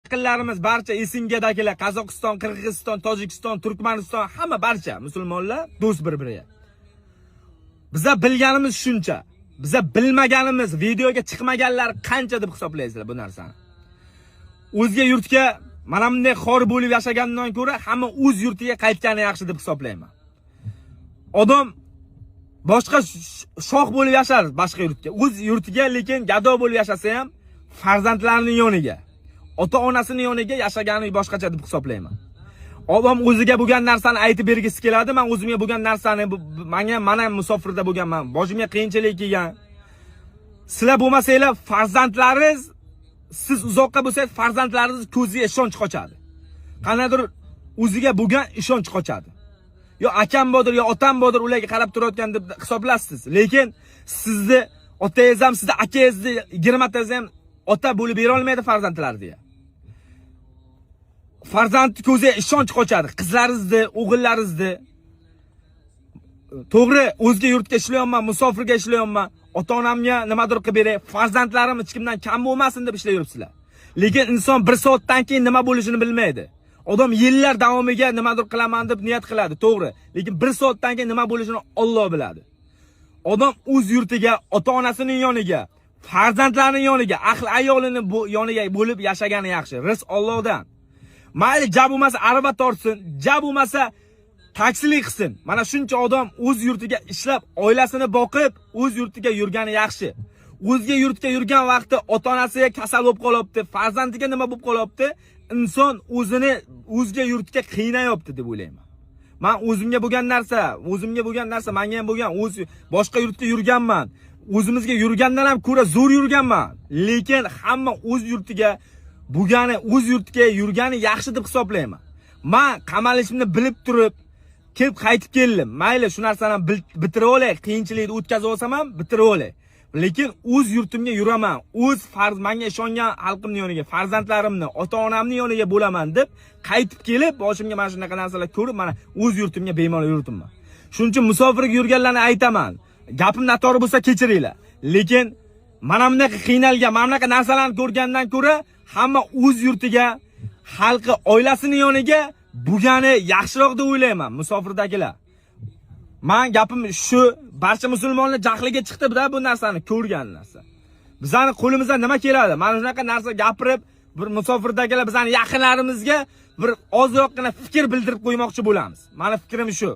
Yaqinlarimiz barcha SNGdagilar, Qozog'iston, Qirg'iziston, Tojikiston, Turkmaniston, hamma barcha musulmonlar do'st bir-biriga. Biza bilganimiz shuncha. Biza bilmaganimiz, videoga chiqmaganlar qancha deb hisoblaysizlar bu narsani? O'zga yurtga mana bunday xor bo'lib yashagandan ko'ra hamma o'z yurtiga qaytgani yaxshi deb hisoblayman. Odam boshqa shoh bo'lib yashar boshqa yurtga, o'z yurtiga lekin gado bo'lib yashasa ham farzandlarining yoniga, ota-onasining yoniga yashagani boshqacha deb hisoblayman. Odam o'ziga bo'lgan narsani aytib bergisi keladi. Men o'zimga bo'lgan narsani menga mana musofirda bo'lganman, boshimga qiyinchilik kelgan. Sizlar bo'lmasanglar, farzandlaringiz, siz uzoqqa bo'lsangiz, farzandlaringiz ko'ziga ishonch qochadi. Qandaydir o'ziga bo'lgan ishonch qochadi. Yo akam bordir, yo otam bordir, ularga qarab turayotgan deb hisoblasiz. Lekin sizni otangiz ham, sizni akangizni 20 tangiz ham ota bo'lib bera olmaydi farzandlariga. Farzandni ko'ziga ishonch qochadi. Qizlaringizni, o'g'illaringizni. To'g'ri, o'zga yurtga ishlayapman, musofirga ishlayapman. Ota-onamga nimadir qilib beray, farzandlarim hech kimdan kam bo'lmasin deb ishlayapsizlar. Lekin inson bir soatdan keyin nima bo'lishini bilmaydi. Odam yillar davomiga nimadir qilaman deb niyat qiladi, to'g'ri. Lekin bir soatdan keyin nima bo'lishini Alloh biladi. Odam o'z yurtiga, ota-onasining yoniga, farzandlarining yoniga, ahli ayolini yoniga bo'lib yashagani yaxshi. Rizq Allohdan. Mayli, ja bo'lmasa arava tortsin, ja bo'lmasa taksilik qilsin. Mana shuncha odam o'z yurtiga ishlab, oilasini boqib, o'z yurtiga yurgani yaxshi. O'zga yurtga yurgan vaqtda ota-onasiga kasal bo'lib qolyapti, farzandiga nima bo'lib qolyapti? Inson o'zini o'zga yurtga qiynayapti deb o'ylayman. Men o'zimga bo'lgan narsa, o'zimga bo'lgan narsa, menga ham bo'lgan, o'z boshqa yurtga yurganman. O'zimizga yurgandan ham ko'ra zo'r yurganman. Lekin hamma o'z yurtiga bo'lgani, o'z yurtiga yurgani yaxshi deb hisoblayman. Men qamalishimni bilib turib, kelib qaytib keldim. Mayli, shu narsani ham bitirib olay, qiyinchilikni o'tkazib olsam ham bitirib olay. Lekin o'z yurtimga yuraman, o'z farz menga ishongan xalqimning yoniga, farzandlarimni, ota-onamning yoniga bo'laman deb qaytib kelib, boshimga mana shunaqa narsalar ko'rib, mana o'z yurtimga bemalol yuribman. Shuning uchun musofirga yurganlarni aytaman. Gapim noto'g'ri bo'lsa kechiringlar. Lekin mana bunaqa qiynalgan, mana bunaqa narsalarni ko'rgandan ko'ra hamma o'z yurtiga, xalqi, oilasining yoniga bo'lgani yaxshiroq deb o'ylayman musofirdagilar. Man gapim shu, barcha musulmonlar jahliga chiqdi-da bu narsani ko'rgan narsa. Bizani qo'limizdan nima keladi? Mana shunaqa narsa gapirib, bir musofirdagilar bizani yaqinlarimizga bir ozroqgina fikr bildirib qo'ymoqchi bo'lamiz. Mani fikrim shu.